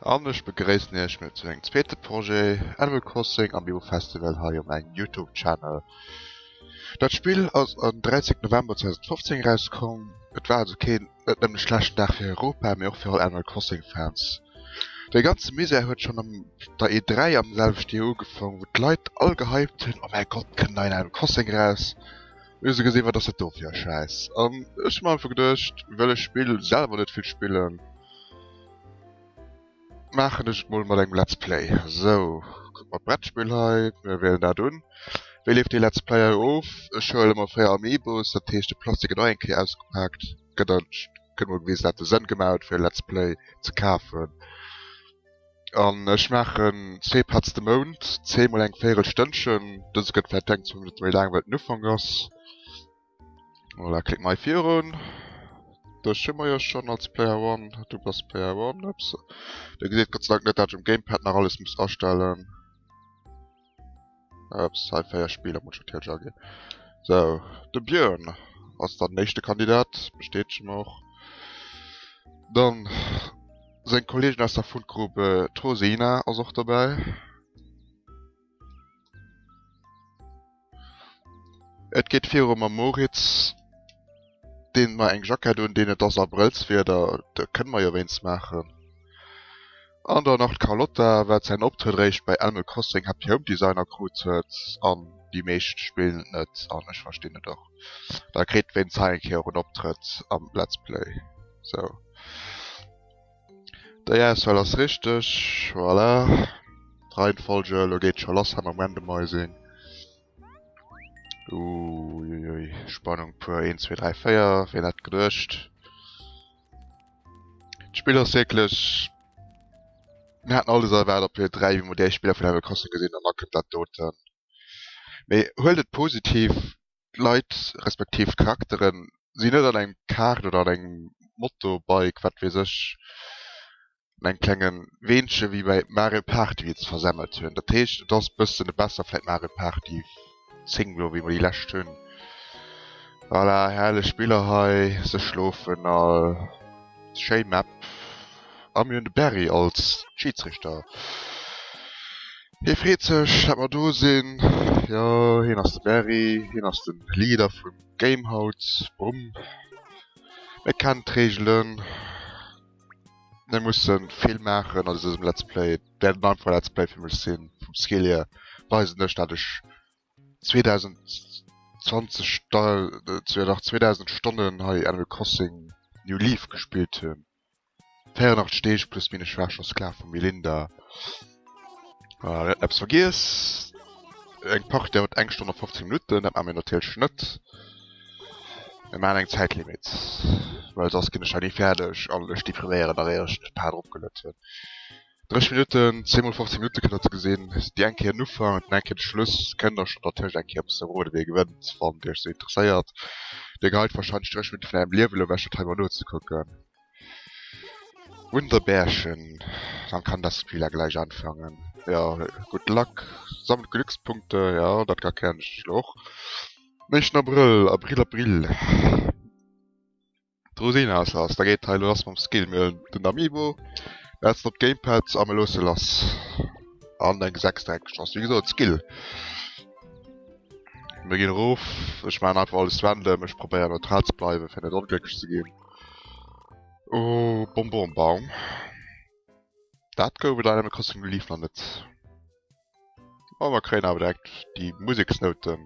An ech begréissen iech mir zu engem zweete Projet Animal Crossing Amiibo Festival hei op mengem Youtube Channel. Dat Spill ass en 13 November 2015 erauskomm. Et war also keen net nëmmen e schlechten Dag fir Europa, mee och fir all Animal Crossing Fans. De ganze Misär huet schonn am der E3 am selwechte Joer ugefong, wou d'Leit all gehypt hunn, oh mäi Gott, kënnt en neien Animal Crossing eraus. Mir hu se gesinn, wat ass dat do fir e Schäiss? An ech hu mer einfach geduecht, wëll ech Spill selwer net vill spillen, maachen ech et mol mat engem Let's Play. Sou, kucke mer d'Brettspill hei, mir wielen dat un. Wéi leeft dee Let's Play hei of? Ech huele mer 4 Amiibos, dat heescht de Plastik gëtt och eng Kéier ausgepaakt, gëtt an gëtt mol gewisen, dat de Sënn gemaach huet fir e Let's Play ze kafen. An ech maachen zwee Parts de Mount, zweemol eng véierel Stënnchen. Dëse gëtt vläicht eng, zwou Minutte méi laang, well et den Ufank ass. Voilà, klicke mer hei virun. Dech hu mer jo schonn als Player One. Du bass Player One. Ups. Dir gesitt Gott sei Dank net, dat ech um Gamepad nach alles muss astellen. Ups, hei 4 Spieler muss ech natierlech aginn. Sou, de Björn ass dann den éischte Kandidat, bestätege mer och. Dann seng Kollegen aus der Fundgrube, d'Rosina ass och dobäi. Et geet viru mam Moritz, deen mer eng Jackett un, deen et ass Abrëllswieder, do kënne mer jo wéinst maachen. An dann nach d'Carlotta, wat säin Optrëtt eréischt bei Animal Crossing Happy Home Designer krut huet, an déi meescht spillen et net, an ech verstinn et och. Da kritt wéinst hei eng Kéier och en Optrëtt am Let's Play. Sou. Déi Auswahl ass richteg, voilà. D'Reihenfolge, elo geet scho lass hei mam Randomizing. Uiuiui, Spannung pur, 1, 2, 3, 4, wien hätt geduecht. D'Spill ass wierklech, mir haten all des erwaart op E3, wéi mer déi éischt Spiller vun Animal Crossing gesinn an da kënnt dat doten. Mee huelt et positiv, d'Leit respektiv d'Charakteren sinn net an engem Kart oder an engem Motobike, wat weess ech, an engem klengen Weenche wéi bei Mario Party wéi se versemmelt hunn. Dat heescht et ass bëssen e besser vläit Mario Party 10 elo wéi mer déi lescht hunn. Voilà, herrlech Spiller hei, se schlofen all, schéi Map a mir hunn de Barry als Schiedsrichter. Hie freet sech dat mer do sinn, jo hien ass de Barry, hien ass de Leader vum Game haut, bumm. Mir kennen d'Reegelen. Mir mussen vill maachen an dësem Let's Play. Et wäert en einfache Let's Play fir mech sinn. Vum Skill hier weisen ech, dat ech 2020 dach 2000 Stonnen hei Animal Crossing New Leaf gespillt hunn. 84 Deeg plus minus, ech war scho Sklav vum Melinda. Mir haten eppes vergiess. Eng Partie dauert eng Stonn a 15 Minutten, dat maache mir natierlech net. Mir maachen eng Zäitlimit, well soss ginn ech hei ni fäerdeg an ech depriméieren nach éier ech de Part eropgeluet hunn. 30 Minutten, 10 mol 15 Minutte kënnt der ze gesinn. Déi eng Kéier den Ufank, den eng Kéier de Schluss. Kënnt der schonn dertëscht eng Kéier e bësse roden, wee gewënnt, wann Dir iech sou interesséiert. Dir geheit warscheinlech 30 Minutte vun Ärem Liewen elo ewech, dat hei mol nozekucken. Wunderbärchen, dann kann das Spiel ja gleich anfangen. Ja, good luck, sammelt Glückspunkte, ja, dat erklären ech elo och. Éischten Abrëll, Abril, Abril. D'Rosina ass lass, da geet hei elo lass mam Skill. Mir huelen den Amiibo, setzen op d'Gamepad a mir loosse lass. An eng 6 direkt geschoss. Wéi gesot, Skill. Mir ginn erof. Ech maachen einfach alles random. Ech probéieren neutral ze bleiwen, fir net onglécklech ze ginn. Oh, Bonbonbaum. Dat gouf et Animal Crossing New Leaf nach net. Oh, mer kréien awer direkt déi Museksnouten.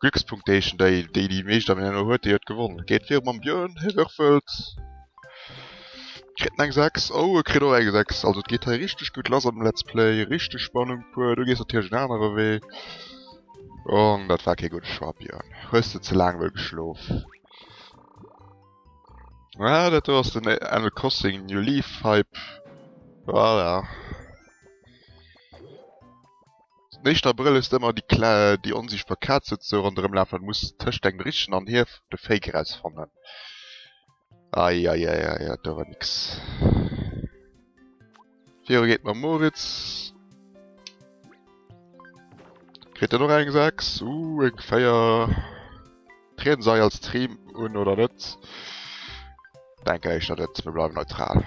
Glückspunktechen, déi déi déi meescht am Ende huet, déi huet gewonnen. Geet viru mam Björn, hie würfelt. Kritt en eng 6. Oh, e kritt och eng 6. Also et geet hei richteg gutt lass am Let's Play. Richteg Spannung pur. Du gees natierlech en anere Wee. Oh, dat war kee gudde Choix, Björn. Hues de ze laang wëll geschlof? Ah, dat do ass den Animal Crossing New Leaf Hype. Voilà. Den éischten Abrëll hues de ëmmer déi Kla déi onsiichtbar Kaz souzesoe ronderëm lafen an muss tëscht engem richtegen an hir de Fake erausfannen. Eieieiei, dat do war nix. Viru geet mam Moritz. Kritt en och eng 6? Uh, eng 4. Trieden se hei als Team un oder net? Denke éischter net, mir bleiwen neutral.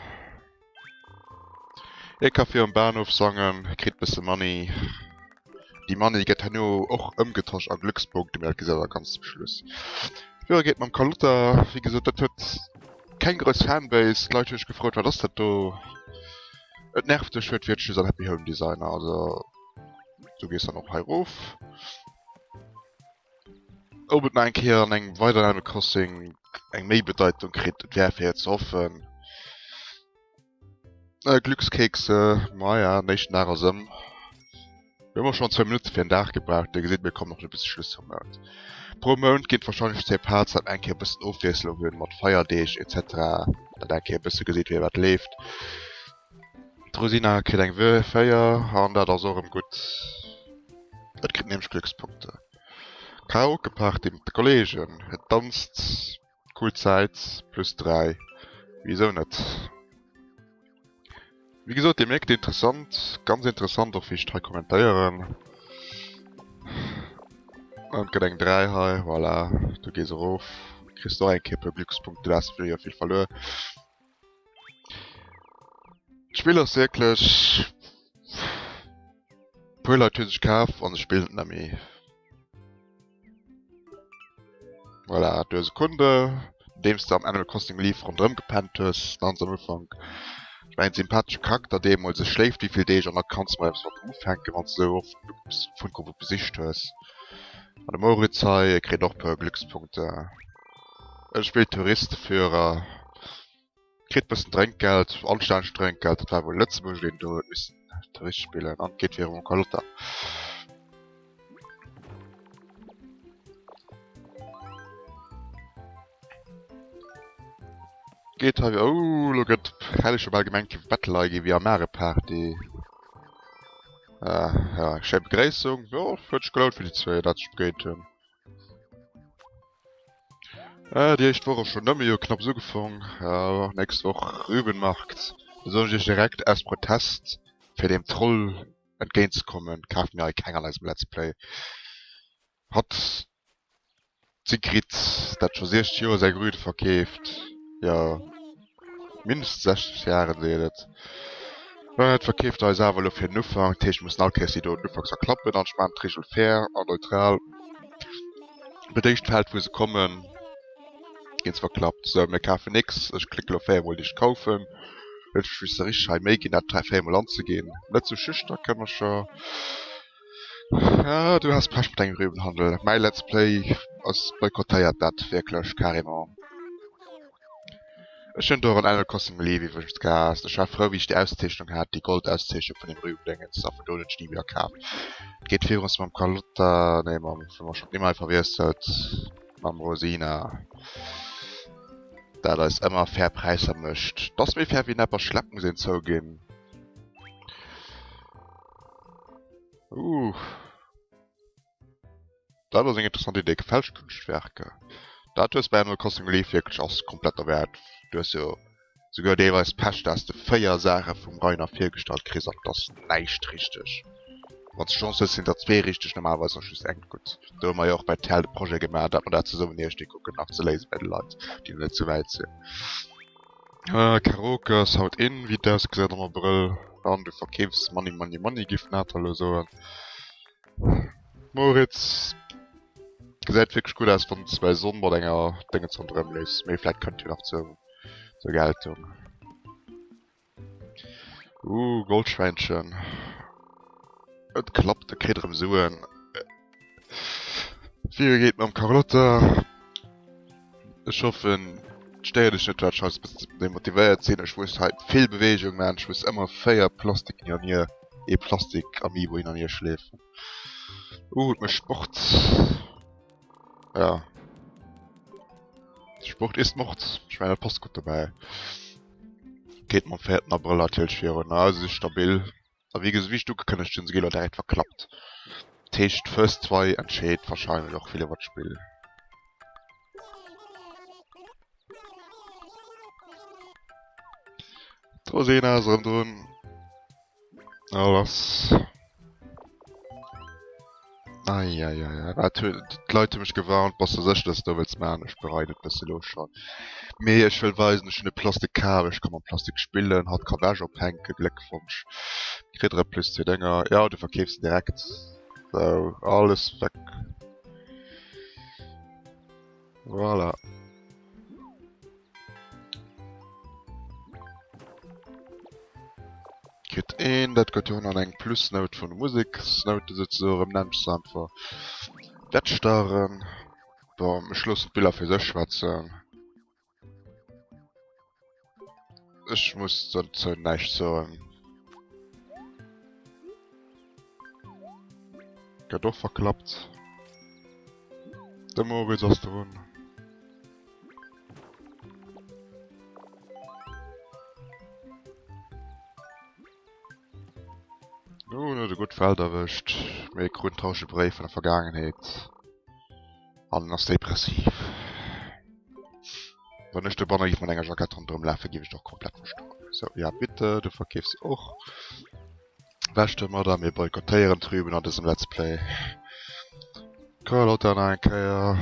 Ee ka virum Bahnhof sangen, kritt bësse Money. Déi Money gëtt herno och ëmgetosch a Glückspunkte, mee dat gesitt der ganz zum Schluss. Viru geet mam Carlotta, wéi gesot, dat huet keng grouss Fanbase. D'Leit hu sech gefrot, wat ass dat do? Et nervt dech, huet wierklech just an Happy Home Designer, also du gees dann och hei erof. Ob et nach eng Kéier an engem weideren Animal Crossing eng méi Bedeitung kritt, et wär fir ze hoffen. Äh, Glückskekse, maja, den éischten Dag ass ëm. Mir hu schonn zwou Minutte fir en Dag gebraucht. Dir gesitt, mir kommen och net bis Schluss vum Mount. Pro Mount ginn et warscheinlech zwee Parts, dat mer eng Kéier e bëssen Ofwiesslung hunn mat Feierdeeg etc. Dat eng Kéier e bësse gesitt, wéi wat leeft. D'Rosina kritt eng 4 an dat ass och erëm gutt. Et kritt nämlech Glückspunkte. Karaoke-Party mat de Kollegen, et danzt, cool Zäit, plus 3, wisou net? Wéi gesot, dir mierkt, interessant, ganz interessant och wéi ech et hei kommentéieren. An et gëtt eng 3 hei, voilà, du gees erof, kriss och eng Kéier e puer Glückspunkte, du has jo vill verluer. D'Spill ass wierklech, puer Leit hu sech kaf an se spillen et net méi. Voilà, du hues e Kunde, nodeems de am Animal Crossing Leaf ronderëm gepennt hues, ganz am Ufank. Ech mengen, sympathesche Charakter deemools, e schléift wéi vill Deeg an da kanns de mol eppes mat em ufänken, wann s de esou oft d'Fundgruppe besicht hues. An de Moritz hei, e kritt och e puer Glückspunkte. E spillt Touristeführer, kritt bëssen Drénkgeld, anstännegt Drénkgeld, dat war wuel Lëtzebuerg, deen do huet missen Tourist spillen an geet virum Carlotta. Geet hei, oh lo gëtt, hätt ech scho bal gemengt, géif Battle hei gi wéi a Mario Party. Ah ja, schéi Begréissung, jo huet sech gelount fir déi zwéi, dat sech begéint hunn. Äh, déi éischt Woch ass schonn ëm, jo knapps ugefong. Ja, nächst Woch Rübenmarkt. Da soen ech iech direkt, aus Protest, fir deem Troll entgéint ze kommen, kafe mir hei keng an eisem Let's Play. Hatt, d'Sigrid, dat scho 60 Joer säi Grüde verkeeft, jo, Mindestens 60 Jaren seet et. Et verkeeft eis awer elo fir den Ufank, dat heescht mir mussen all Kéiers déi do ufanks erklappen an ech maachen d'Regel fair an neutral. Op dat éischt Feld wou se kommen ginn se verklappt. Sou mir kafen nix, ech klicke lo 4 mol nicht kaufen. Huet sech just richteg hei Méi ginn dat 4 mol anzeginn. Net sou schüchter Këmmercher. Ah du has Pech mat dengem Rübenhandel. Mäi Let's Play ass boykottéiert dat wierklech carrément. Ech hunn do och en Animal Crossing Leaf iwwregens gehaast. Ech war frou wéi ech déi Auszeechnung hat, déi Goldauszeechnung vun dem Rübendéngens a vun do un hunn ech ni wieder kaf. Et geet virun mam Carlotta, nee mam, hu mer schonn d'Nimm hei verwiesselt, mam Rosina, dat eis ëmmer fair Präisser mécht. Et ass méi fair wéi Nepper Schlepp, muss een zouginn. Uuh. Dat ass eng interessant Idee, gefälscht Konschtwerker. Dat hues bei Animal Crossing Leaf wierklech ass komplett derwäert. Du hues jo souguer deelweis Pech dass de 4 Saache vum Rainer virgestallt kriss an et ass näischt richteg. Wann s de Chance hues sinn der zwee richteg, normalerweis ass just eng gutt. Do hu mer jo och bei TL de Projet gemaach dat mer dat zesummen iergendwéi kucken nach ze léisen bei de Leit déi nach net sou wäit sinn. Karaoke ass haut in, wéi et ausgesäit am Abrëll. An du verkeefs Money Money Money géif den Ater elo soen. Moritz, gesäit wierklech gutt aus wann s de bei Sonn mat enger Déngens ronderëm leefs, mee vläit kënnt jo nach zur zur Geltung. Ooh, Goldschwäinchen. Et klappt, e kritt erëm Suen. Viru geet mam Carlotta. Ech hoffen et stéiert iech net wat ech hei sou bëssen demotivéiert sinn. Ech muss hei vill Beweegung man, ech muss ëmmer 4 Plastiken hin an hier, ee Plastik Amiibo hin an hier schleefen. Uh et mécht Sport. Ja Sport ist Mord. Ech mengen dat passt gutt dobäi. Geet mam 4 Abrëll natierlech virun, also si stabil. A wéi wéi ech ugekënnegt hunn, se gi lo direkt verklappt. Dat heescht First Try entscheet warscheinlech och vill iwwer d'Spill. D'Rosina ass erëm drun. A lass. Eieiei, wat hu d'Leit hu mech gewarnt, bass de sécher, dass de do wëlls maachen? Ech bereien et bësse lo schonn. Mee ech wëll weisen, ech hunn e Plastik kaf, ech ka mam Plastik spillen, hatt ka Wäsch ophänken. Gléckwonsch, kritt erëm plus zwee Dénger. Jo, du verkeefs se direkt. Sou, alles weg. Voilà. Kritt een, dat gëtt jo an eng Plusnout vun de Museksnoute souzesoen, nennt ech se einfach. Wettstaren. Bon, ech loossen d'Biller fir sech schwätzen. Ech muss dozou näischt soen. Gëtt och verklappt. De Moritz ass drun. Nun huet e gutt Feld erwëscht, mee krut en traurege Bréif vun der Vergaangenheet an en ass depressiv. Wann ech dobanne giff mat enger Jackett ronderëm lafen, giff ech et och komplett verstoen. Sou, ja bitte, du verkeefs och. Wäsch domadder, mir boykottéieren d'Rüben an dësem Let's Play. Carlotta nach eng Kéier.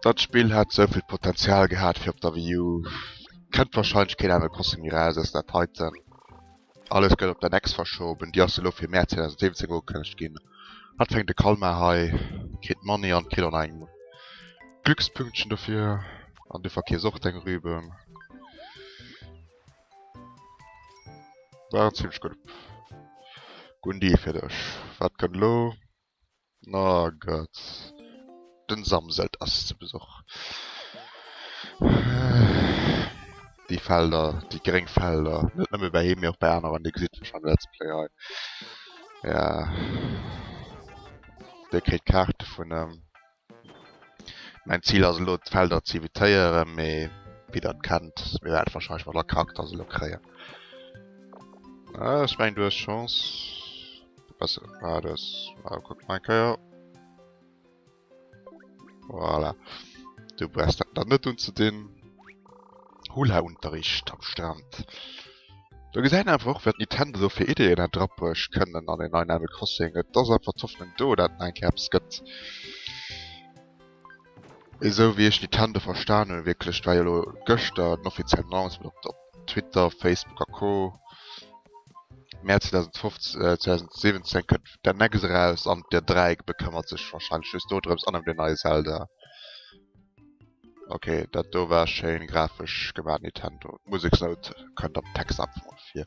Dat Spill hätt souvill Potenzial gehat fir op der Wii U. Kënnt wahrscheinlech keen Animal Crossing méi raus aus dat heiten. Alles gëtt op der Next verschoben, déi ass elo fir Mäerz 2017 ugekënnegt ginn. Hatt fänkt de Kalmar hei, kritt Money an kritt och nach eng Glückspünktchen dofir. An du verkeefs och deng Rüben. War en zimmlech gudde gudden Deal fir dech. Wat kënnt elo? Oh Gott, den Samselt ass zu Besuch. Déi Felder, déi gréng Felder, net nëmme bei him, mee och bei aneren, Dir gesitt wahrscheinlech Let's Play hei. Ja, Dir kritt Kaarte vun em. Mäin Zil ass elo d'Felder ze evitéieren, mee wéi der et kennt, mir wäerte wahrscheinlech mat all Charakter se elo kréien. Ah, ech mengen du hues Chance. Besser, ah, du hues, ah, kuck mal eng Kéier. Voilà. Du brauchst dat dann net unzedinn. Hula-Unterricht am Strand. Do gesäit een einfach och, wat Nintendo do fir Ideeën hätt erabruecht kënnen an een neien Animal Crossing. Et ass einfach d'Hoffnung do, dat et nach eng Kéier eppes gëtt. Esou wéi ech Nintendo verstan hunn, wierklech, et war jo elo gëschter den offiziellen Announcement op Twitter, Facebook a Co. Mäerz 2015, 2017 kënnt der Next eraus an der 3 bekëmmert sech warscheinlech just dodrëms an ëm den neie Zelda. Ok, dat do war schéin grafesch gemaat Nintendo. D'Museksnout kënnt am Text einfach mol vir.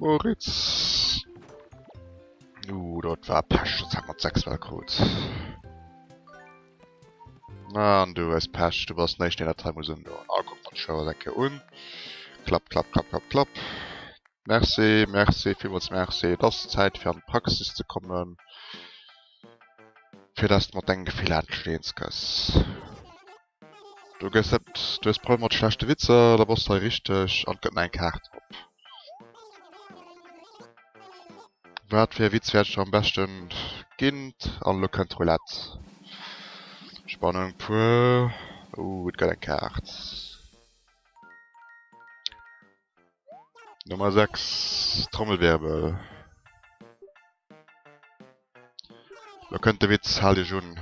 Moritz. Uh, dat war Pech, dat hat mat 6 well krut. An du hues Pech, du bass den éischten deen dat hei muss undoen. Ah, kuck mer d'Show eng Kéier un. Klapp, klapp, klapp, klapp, klapp. Merci, merci, villmools merci. Et ass Zäit fir an d'Praxis ze kommen, fir dass de mat denge Gefiller endlech eens gëss. Du gëss net, du hues Problemer mat schlechte Witzer, da bass de hei richteg an et gëtt nach eng Kaart drop. Wat fir e Witz wäert ech der am beschten ginn? An elo kënnt d'Roulette. Spannung pur. Ooh, et gëtt eng Kaart. Nummer 6, Trommelwirbel. Lo kënnt de Witz, haalt iech un.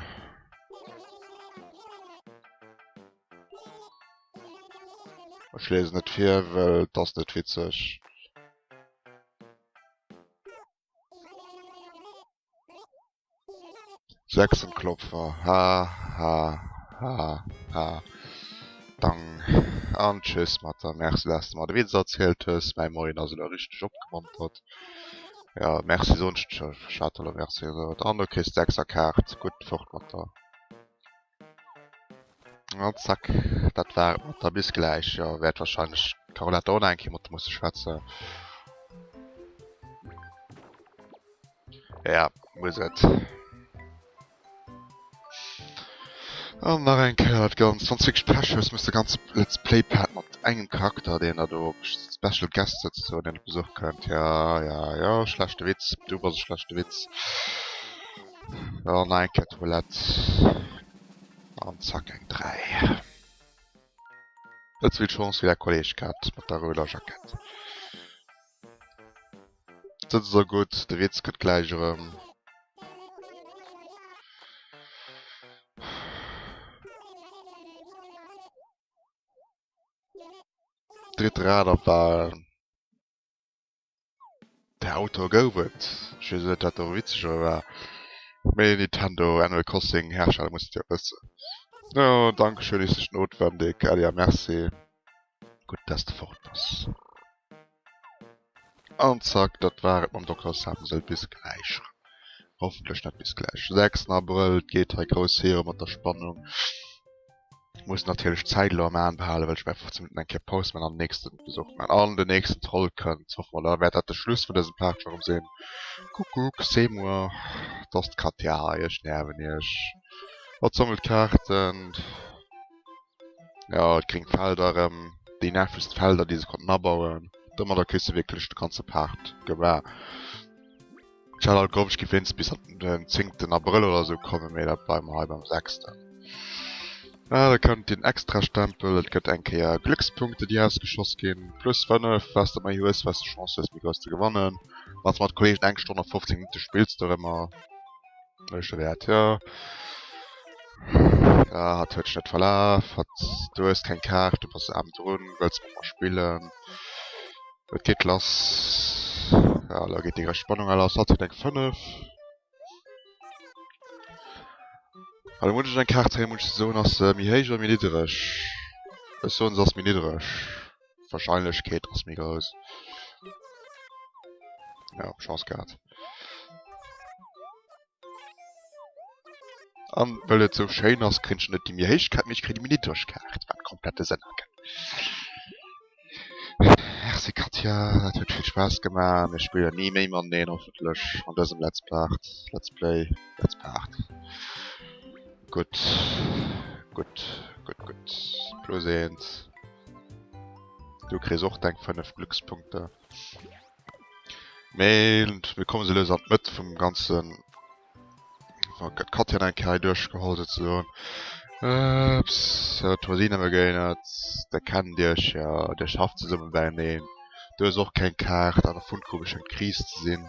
Ech liesen net vir, well et ass net witzeg. Sechsenklopfer, ha ha ha ha dang an tschüss mat der. Merci dass de mer de Witz erzielt hues, mäi Moien ass elo richteg opgemontert. Jo merci soen ech dech, ech hat elo merci gesot an du kriss d'Sechserkaart. Gutt fort mat der. An zack, dat war et mat der. Bis gläich. Jo, wäert wahrscheinlech d'Caroletta och nach eng Kéier mat der musse schwätzen. Ja, muss et. An nach eng Kéier dat Ganzt. Wann s wierklech Pech hues, muss de ganze Let's Play Part mat engem Charakter, deen der do Special Guest souzesoen, deen op Besuch kënnt. Ja, ja, ja, schlechte Witz. Du bass e schlechte Witz. An nach eng Kéier d'Roulette. An zack, eng 3. Net souvill Chance wéi däi Kolleg gehat mat der rouder Jackett. Sëtz esou gutt, de Witz kënnt gläich erëm. dritt Rad abbauen. Der Autor gouf et. Ech weess net wat do witzeger war. Mee Nintendo Animal Crossing Hersteller muss et jo wëssen. Jo Dankeschön is nicht notwendig. Allez a merci. Gutt dass de fort bass. An zack, dat war et mam Dokter Samsel. Bis gläich. Hoffentlech net bis gläich. 6 Abrëll, et geet hei grouss viru mat der Spannung. Muss natierlech d'Zäit elo am Aen behalen, well ech bei 15 Minutten eng Kéier Paus man an den nächsten Besuch man an den nächsten Troll kënnt. Hoffe mer, da wäert dat de Schluss vun dësem Part scho rëm sinn. Kuckuck, c'est moi, et ass d'Katja hei, ech nerven iech. Hatt sammelt Kaarten, jo, d'gréng Felder erëm, déi nervegst Felder, déi se konnten abauen. Domadder kriss de wierklech de ganze Part gemaach. Ech hat alt gehofft ech géif wéinstens bis an den zéngten Abrëll oder sou kommen, mee dat bleiwe mer hei beim sechsten. Ah, da kënnt den Extrastempel, et gëtt eng Kéier Glückspunkte déi ausgeschoss ginn, plus 5, wat s de méi hues, wat s de Chance hues méi grouss ze gewannen. Wann s de mat Kollegen eng Stonn a 15 Minutte spills dorëmmer, éischte Wäert, jo. Ja, hatt huet sech net verlaf, hatt, du hues keng Kaart, du bass aarm drun, wëlls mat mer spillen? Et geet lass. Ja, elo geet déi grouss Spannung a lass. Hatt huet eng 5. Elo muss ech eng Kaart zéien, muss ech soen, ass se méi héich oder méi niddereg? Ech soen, se ass méi niddereg. D'Warscheinlechkeet ass méi grouss. Ja, Chance gehat. An well et sou schéin ass, kréien ech net déi méi héich Kaart, mee ech kréien déi méi niddreg Kaart, wat komplett de Sënn ergëtt. Merci Katja, dat huet vill Spaass gemaach. Mir spillen ni méi mateneen, hoffentlech, an dësem Let's Part, Let's Play, Let's Part. Gutt, gutt, gutt, gutt. Plus eent. Du kriss och deng 5 Glückspunkte. Mee mir komme sou lues an d'Mëtt vum ganzen. Gëtt d'Katja nach eng Kéier hei duerchgeholl souzesoen. Ups, d'Rosina begéinert. Der kennt iech jo, dir schafft zesumme beieneen. Du hues och keng Kaart an der Fundgrube schéngt Kris ze sinn.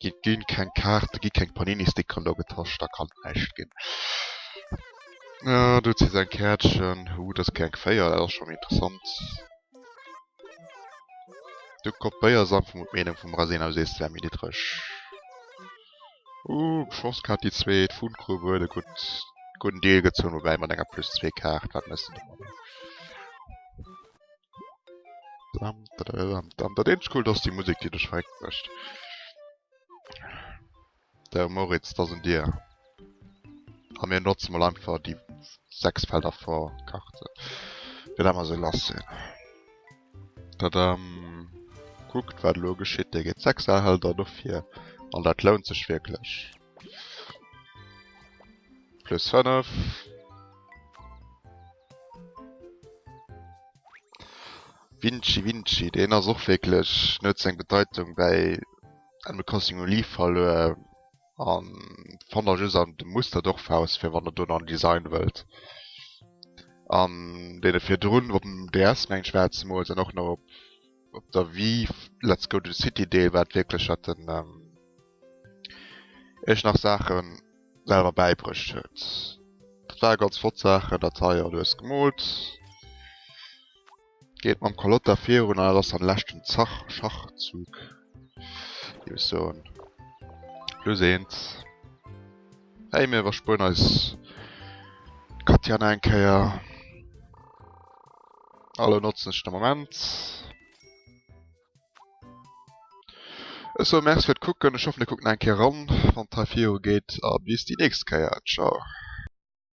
Gi ginn keng Kaarte, gi keng Panini-Stickeren do getosch, da kann et näischt ginn. Du ziss eng Käertchen. Hu, dat ass keng 4, dat ass scho méi interessant. Du kopéiers einfach mol d'Meenung vum Rasena, du sees se wär méi niddreg. Ooh, Chance gehat déi zweet, Fundgrube huet e gutt gudden Deal gezunn, woubäi mat enger plus 2 Kaart, wat mëss de domadder? Dam dadadam dam. Dat eenzegt coolt ass déi Musek déi dech verréckt mécht. De Moritz, 't ass un dir. A mir notze mol einfach déi 6 Felder vor Karte, fir dat mer esou lass sinn. Tadam! Kuckt wat elo geschitt, dir gitt 6 Erhälter dofir an dat lount sech wierklech. Plus 5. Vinci Vinci, deen ass och wierklech, en huet seng Bedeitung bäi Animal Crossing New Leaf verluer. An fannt der just an dem Musterdorfhaus fir wann der do nach en Design wëllt. An deene virdrun op dem DS meng ech war et zemools an och nach op op der Wii Let's Go to the City Deel war et wierklech dat den iech nach Saache selwer bäibruecht huet. Dat ware ganz flott Saachen, dat hei jo du hues gemoolt. Geet mam Carlotta virun an dat ass dann leschten Zach Schachzug géif ech soen. Plus eent. Hey mir iwwerspueren eis d'Katja nach eng Kéier. A lo notzen ech de Moment. Ech soe Merci fir d'Kucken, ech hoffen dir kuckt nach eng Kéier eran wann et hei viru geet a bis déi nächst Kéier. Ciao.